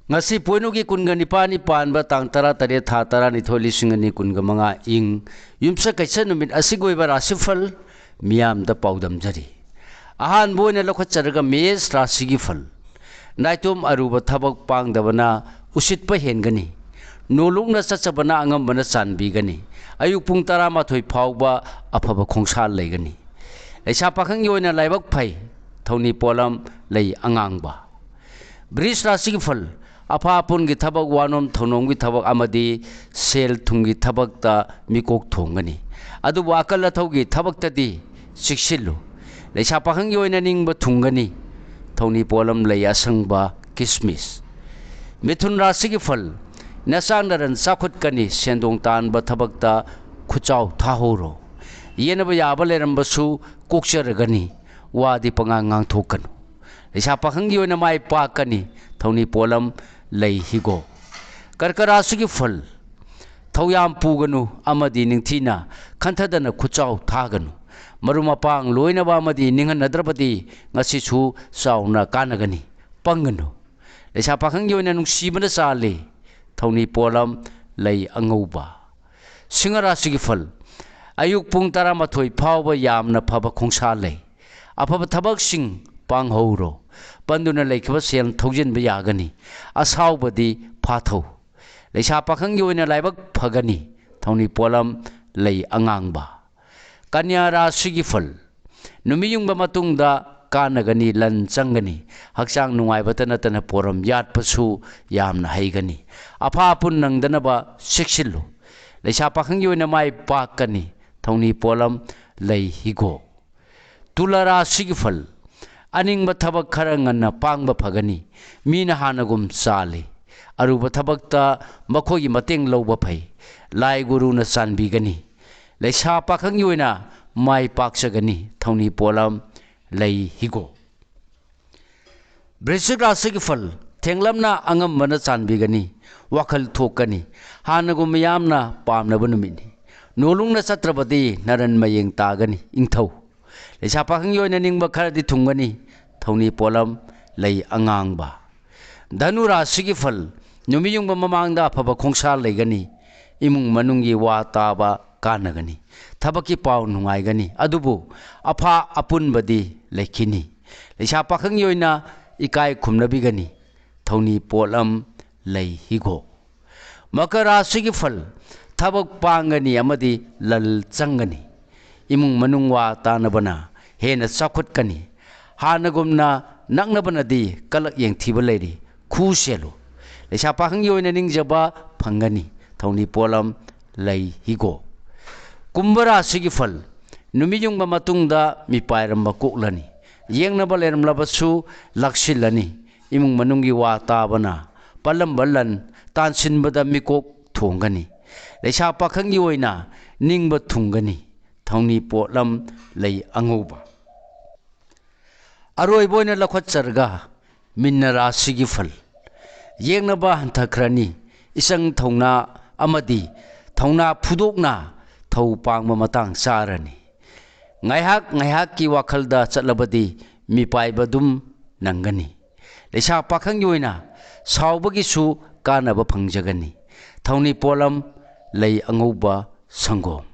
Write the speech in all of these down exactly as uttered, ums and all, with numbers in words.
ꯉꯁꯤ ꯄꯣꯏꯅꯨꯒꯤ ꯀꯨꯟꯒ ꯅꯤꯄꯥꯜꯅꯤ ꯄꯥꯟꯕ ꯇꯥꯡ ꯇꯔꯥ ꯇꯔꯦꯠ, ꯊꯥ ꯇꯔꯥꯅꯤꯊꯣꯏ, ꯂꯤꯁꯤꯡ ꯑꯅꯤ ꯀꯨꯟꯒ ꯃꯉꯥ ꯏꯪ ꯌꯨꯝꯁꯀꯩꯁ ꯅꯨꯃꯤꯠ ꯑꯁꯤꯒꯤ ꯑꯣꯏꯕ ꯔꯥꯁꯤꯐꯜ ꯃꯤꯌꯥꯝꯗ ꯄꯥꯎꯗꯝꯖꯔꯤ꯫ ꯑꯍꯥꯟꯕ ꯑꯣꯏꯅ ꯂꯧꯈꯠꯆꯔꯒ ꯃꯦꯁ ꯔꯥꯁꯤꯒꯤ ꯐꯜ꯫ ꯅꯥꯏꯇꯣꯝ ꯑꯔꯨꯕ ꯊꯕꯛ ꯄꯥꯡꯗꯕꯅ ꯎꯁꯤꯠꯄ ꯍꯦꯟꯒꯅꯤ꯫ ꯅꯣꯂꯨꯛꯅ ꯆꯠꯆꯕꯅ ꯑꯉꯝꯕꯅ ꯆꯥꯟꯕꯤꯒꯅꯤ꯫ ꯑꯌꯨꯛ ꯄꯨꯡ ꯇꯔꯥꯃꯥꯊꯣꯏ ꯐꯥꯎꯕ ꯑꯐꯕ ꯈꯣꯡꯁꯥꯜ ꯂꯩꯒꯅꯤ꯫ ꯂꯩꯁꯥ ꯄꯥꯈꯪꯒꯤ ꯑꯣꯏꯅ ꯂꯥꯏꯕꯛ ꯐꯩ꯫ ꯊꯧꯅꯤ ꯄꯣꯠꯂꯝ ꯂꯩ ꯑꯉꯥꯡꯕ꯫ ꯕ꯭ꯔꯤꯖ ꯔꯥꯁꯤꯒꯤ ꯐꯜ꯫ ꯑꯐꯥ ꯑꯄꯨꯟꯒꯤ ꯊꯕꯛ, ꯋꯥꯅꯣꯝ ꯊꯧꯅꯣꯝꯒꯤ ꯊꯕꯛ ꯑꯃꯗꯤ ꯁꯦꯜ ꯊꯨꯝꯒꯤ ꯊꯕꯛꯇ ꯃꯤꯀꯣꯛ ꯊꯣꯡꯒꯅꯤ꯫ ꯑꯗꯨꯕꯨ ꯑꯀꯜ ꯑꯊꯧꯒꯤ ꯊꯕꯛꯇꯗꯤ ꯆꯦꯛꯁꯤꯜꯂꯨ꯫ ꯂꯩꯁꯥ ꯄꯥꯈꯪꯒꯤ ꯑꯣꯏꯅ ꯅꯤꯡꯕ ꯊꯨꯡꯒꯅꯤ꯫ ꯊꯧꯅꯤ ꯄꯣꯠꯂꯝ ꯂꯩ ꯑꯁꯪꯕ, ꯀꯤꯁꯃꯤꯁ꯫ ꯃꯤꯊꯨꯟ ꯔꯥꯁꯤꯒꯤ ꯐꯜ꯫ ꯅꯆꯥ ꯅꯔꯟ ꯆꯥꯎꯈꯠꯀꯅꯤ, ꯁꯦꯟꯗꯣꯡ ꯇꯥꯟꯕ ꯊꯕꯛꯇ ꯈꯨꯠꯆꯥꯎ ꯊꯥꯍꯧꯔꯣ꯫ ꯌꯦꯟꯅꯕ ꯌꯥꯕ ꯂꯩꯔꯝꯕꯁꯨ ꯀꯣꯛꯆꯔꯒꯅꯤ, ꯋꯥꯗꯤ ꯄꯉꯥꯡ ꯉꯥꯡꯊꯣꯛꯀꯅꯨ꯫ ꯂꯩꯁꯥ ꯄꯥꯈꯪꯒꯤ ꯑꯣꯏꯅ ꯃꯥꯏ ꯄꯥꯛꯀꯅꯤ꯫ ꯊꯧꯅꯤ ꯄꯣꯠꯂꯝ ꯂꯩ ꯍꯤꯒꯣꯛ꯫ ꯀꯔꯀ ꯔꯥꯁꯤꯒꯤ ꯐꯜ꯫ ꯊꯧꯌꯥꯝ ꯄꯨꯒꯅꯨ ꯑꯃꯗꯤ ꯅꯤꯡꯊꯤꯅ ꯈꯟꯊꯗꯅ ꯈꯨꯠꯆꯥꯎ ꯊꯥꯒꯅꯨ꯫ ꯃꯔꯨꯞ ꯃꯄꯥꯡ ꯂꯣꯏꯅꯕ ꯑꯃꯗꯤ ꯅꯤꯡꯍꯟꯅꯗ꯭ꯔꯕꯗꯤ ꯉꯁꯤꯁꯨ ꯆꯥꯎꯅ ꯀꯥꯟꯅꯒꯅꯤ꯫ ꯄꯪꯒꯅꯨ꯫ ꯂꯩꯁꯥ ꯄꯥꯈꯪꯒꯤ ꯑꯣꯏꯅ ꯅꯨꯡꯁꯤꯕꯅ ꯆꯥꯜꯂꯤ꯫ ꯊꯧꯅꯤ ꯄꯣꯠꯂꯝ ꯂꯩ ꯑꯉꯧꯕ꯫ ꯁꯤꯡꯍ ꯔꯥꯁꯤꯒꯤ ꯐꯜ꯫ ꯑꯌꯨꯛ ꯄꯨꯡ ꯇꯔꯥꯃꯥꯊꯣꯏ ꯐꯥꯎꯕ ꯌꯥꯝꯅ ꯐꯕ ꯈꯣꯡꯁꯥ ꯂꯩ꯫ ꯑꯐꯕ ꯊꯕꯛꯁꯤꯡ ꯄꯥꯡꯍꯧꯔꯣ꯫ ꯄꯟꯗꯨꯅ ꯂꯩꯈꯤꯕ ꯁꯦꯜ ꯊꯧꯖꯤꯟꯕ ꯌꯥꯒꯅꯤ꯫ ꯑꯁꯥꯎꯕꯗꯤ ꯐꯥꯊꯧ꯫ ꯂꯩꯁꯥ ꯄꯥꯈꯪꯒꯤ ꯑꯣꯏꯅ ꯂꯥꯏꯕꯛ ꯐꯒꯅꯤ꯫ ꯊꯧꯅꯤ ꯄꯣꯠꯂꯝ ꯂꯩ ꯑꯉꯥꯡꯕ꯫ ꯀꯟꯌꯥ ꯔꯥꯁꯤꯒꯤ ꯐꯜ꯫ ꯅꯨꯃꯤꯠ ꯌꯨꯡꯕ ꯃꯇꯨꯡꯗ ꯀꯥꯟꯅꯒꯅꯤ, ꯂꯟ ꯆꯪꯒꯅꯤ꯫ ꯍꯛꯆꯥꯡ ꯅꯨꯡꯉꯥꯏꯕꯇ ꯅꯠꯇꯅ ꯄꯣꯔꯝ ꯌꯥꯠꯄꯁꯨ ꯌꯥꯝꯅ ꯍꯩꯒꯅꯤ꯫ ꯑꯐꯥ ꯑꯄꯨꯟ ꯅꯪꯗꯅꯕ ꯆꯦꯛꯁꯤꯜꯂꯨ꯫ ꯂꯩꯁꯥ ꯄꯥꯈꯪꯒꯤ ꯑꯣꯏꯅ ꯃꯥꯏ ꯄꯥꯛꯀꯅꯤ꯫ ꯊꯧꯅꯤ ꯄꯣꯠꯂꯝ ꯂꯩ ꯍꯤꯒꯣꯛ꯫ ꯇꯨꯂꯥ ꯔꯥꯁꯤꯒꯤ ꯐꯜ꯫ ꯑꯅꯤꯡꯕ ꯊꯕꯛ ꯈꯔ ꯉꯟꯅ ꯄꯥꯡꯕ ꯐꯒꯅꯤ꯫ ꯃꯤꯅ ꯍꯥꯟꯅꯒꯨꯝ ꯆꯥꯜꯂꯤ꯫ ꯑꯔꯨꯕ ꯊꯕꯛꯇ ꯃꯈꯣꯏꯒꯤ ꯃꯇꯦꯡ ꯂꯧꯕ ꯐꯩ꯫ ꯂꯥꯏ ꯒꯨꯔꯨꯅ ꯆꯥꯟꯕꯤꯒꯅꯤ꯫ ꯂꯩꯁꯥ ꯄꯥꯈꯪꯒꯤ ꯑꯣꯏꯅ ꯃꯥꯏ ꯄꯥꯛꯆꯒꯅꯤ꯫ ꯊꯧꯅꯤ ꯄꯣꯠꯂꯝ ꯂꯩ ꯍꯤꯒꯣꯛ꯫ ꯕ꯭ꯔꯤꯁꯤꯛ ꯔꯥꯁꯤꯒꯤ ꯐꯜ꯫ ꯊꯦꯡꯂꯞꯅ ꯑꯉꯝꯕꯅ ꯆꯥꯟꯕꯤꯒꯅꯤ꯫ ꯋꯥꯈꯜ ꯊꯣꯛꯀꯅꯤ꯫ ꯍꯥꯟꯅꯒꯨꯝ ꯃꯤꯌꯥꯝꯅ ꯄꯥꯝꯅꯕ ꯅꯨꯃꯤꯠꯅꯤ꯫ ꯅꯣꯂꯨꯡꯅ ꯆꯠꯇ꯭ꯔꯕꯗꯤ ꯅꯔꯟ ꯃꯌꯦꯡ ꯇꯥꯒꯅꯤ꯫ ꯏꯪꯊꯧ꯫ ꯂꯩꯁꯥ ꯄꯥꯈꯪꯒꯤ ꯑꯣꯏꯅ ꯅꯤꯡꯕ ꯈꯔꯗꯤ ꯊꯨꯡꯒꯅꯤ꯫ ꯊꯧꯅꯤ ꯄꯣꯠꯂꯝ ꯂꯩ ꯑꯉꯥꯡꯕ꯫ ꯙꯅꯨ ꯔꯥꯁꯤꯒꯤ ꯐꯜ: ꯅꯨꯃꯤꯠ ꯌꯨꯡꯕ ꯃꯃꯥꯡꯗ ꯑꯐꯕ ꯈꯣꯡꯁꯥ ꯂꯩꯒꯅꯤ꯫ ꯏꯃꯨꯡ ꯃꯅꯨꯡꯒꯤ ꯋꯥ ꯇꯥꯕ ꯀꯥꯟꯅꯒꯅꯤ꯫ ꯊꯕꯛꯀꯤ ꯄꯥꯎ ꯅꯨꯡꯉꯥꯏꯒꯅꯤ, ꯑꯗꯨꯕꯨ ꯑꯐꯥ ꯑꯄꯨꯟꯕꯗꯤ ꯂꯩꯈꯤꯅꯤ꯫ ꯂꯩꯁꯥ ꯄꯥꯈꯪꯒꯤ ꯑꯣꯏꯅ ꯏꯀꯥꯏ ꯈꯨꯝꯅꯕꯤꯒꯅꯤ꯫ ꯊꯧꯅꯤ ꯄꯣꯠꯂꯝ ꯂꯩ ꯍꯤꯒꯣꯛ꯫ ꯃꯀꯔ ꯔꯥꯁꯤꯒꯤ ꯐꯜ: ꯊꯕꯛ ꯄꯥꯡꯒꯅꯤ ꯑꯃꯗꯤ ꯂꯜ ꯆꯪꯒꯅꯤ꯫ ꯏꯃꯨꯡ ꯃꯅꯨꯡ ꯋꯥ ꯇꯥꯅꯕꯅ ꯍꯦꯟꯅ ꯆꯥꯎꯈꯠꯀꯅꯤ꯫ ꯍꯥꯟꯅꯒꯨꯝꯅ ꯅꯛꯅꯕꯅꯗꯤ ꯀꯂꯛ ꯌꯦꯡꯊꯤꯕ ꯂꯩꯔꯤ꯫ ꯈꯨ ꯁꯦꯜꯂꯨ꯫ ꯂꯩꯁꯥ ꯄꯥꯈꯪꯒꯤ ꯑꯣꯏꯅ ꯅꯤꯡꯖꯕ ꯐꯪꯒꯅꯤ꯫ ꯊꯧꯅꯤ ꯄꯣꯠꯂꯝ ꯂꯩ ꯍꯤꯒꯣꯛ꯫ ꯀꯨꯝꯚ ꯔꯥꯁꯤꯒꯤ ꯐꯜ: ꯅꯨꯃꯤꯠ ꯌꯨꯡꯕ ꯃꯇꯨꯡꯗ ꯃꯤꯄꯥꯏꯔꯝꯕ ꯀꯣꯛꯂꯅꯤ꯫ ꯌꯦꯡꯅꯕ ꯂꯩꯔꯝꯂꯕꯁꯨ ꯂꯥꯛꯁꯤꯜꯂꯅꯤ꯫ ꯏꯃꯨꯡ ꯃꯅꯨꯡꯒꯤ ꯋꯥ ꯇꯥꯕꯅ ꯄꯜꯂꯝꯕ ꯂꯟ ꯇꯥꯟꯁꯤꯟꯕꯗ ꯃꯤꯀꯣꯛ ꯊꯣꯡꯒꯅꯤ꯫ ꯂꯩꯁꯥ ꯄꯥꯈꯪꯒꯤ ꯑꯣꯏꯅ ꯅꯤꯡꯕ ꯊꯨꯡꯒꯅꯤ꯫ ꯊꯧꯅꯤ ꯄꯣꯠꯂꯝ ꯂꯩ ꯑꯉꯧꯕ꯫ ꯑꯔꯣꯏꯕ ꯑꯣꯏꯅ ꯂꯧꯈꯠꯆꯔꯒ ꯃꯤꯟꯅ ꯔꯥꯁꯤꯒꯤ ꯐꯜ: ꯌꯦꯡꯅꯕ ꯍꯟꯊꯈ꯭ꯔꯅꯤ꯫ ꯏꯆꯪ ꯊꯧꯅꯥ ꯑꯃꯗꯤ ꯊꯧꯅꯥ ꯐꯨꯗꯣꯛꯅ ꯊꯧ ꯄꯥꯡꯕ ꯃꯇꯥꯡ ꯆꯥꯔꯅꯤ꯫ ꯉꯥꯏꯍꯥꯛ ꯉꯥꯏꯍꯥꯛꯀꯤ ꯋꯥꯈꯜꯗ ꯆꯠꯂꯕꯗꯤ ꯃꯤꯄꯥꯏꯕꯗꯨꯝ ꯅꯪꯒꯅꯤ꯫ ꯂꯩꯁꯥ ꯄꯥꯈꯪꯒꯤ ꯑꯣꯏꯅ ꯁꯥꯎꯕꯒꯤꯁꯨ ꯀꯥꯟꯅꯕ ꯐꯪꯖꯒꯅꯤ꯫ ꯊꯧꯅꯤ ꯄꯣꯠꯂꯝ ꯂꯩ ꯑꯉꯧꯕ ꯁꯪꯒꯣꯝ꯫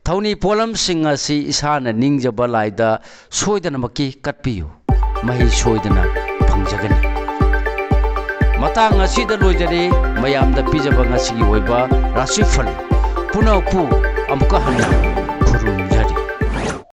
ꯊꯧꯅꯤ ꯄꯣꯠꯂꯝꯁꯤꯡ ꯑꯁꯤ ꯏꯁꯥꯅ ꯅꯤꯡꯖꯕ ꯂꯥꯏꯗ ꯁꯣꯏꯗꯅꯃꯛꯀꯤ ꯀꯠꯄꯤꯌꯨ꯫ ꯃꯍꯩ ꯁꯣꯏꯗꯅ ꯐꯪꯖꯒꯅꯤ꯫ ꯃꯇꯥꯡ ꯑꯁꯤꯗ ꯂꯣꯏꯖꯔꯦ ꯃꯌꯥꯝꯗ ꯄꯤꯖꯕ ꯉꯁꯤꯒꯤ ꯑꯣꯏꯕ ꯔꯥꯁꯤꯐꯜ꯫ ꯄꯨꯅꯧꯄꯨ ꯑꯃꯨꯛꯀ ꯍꯟꯅ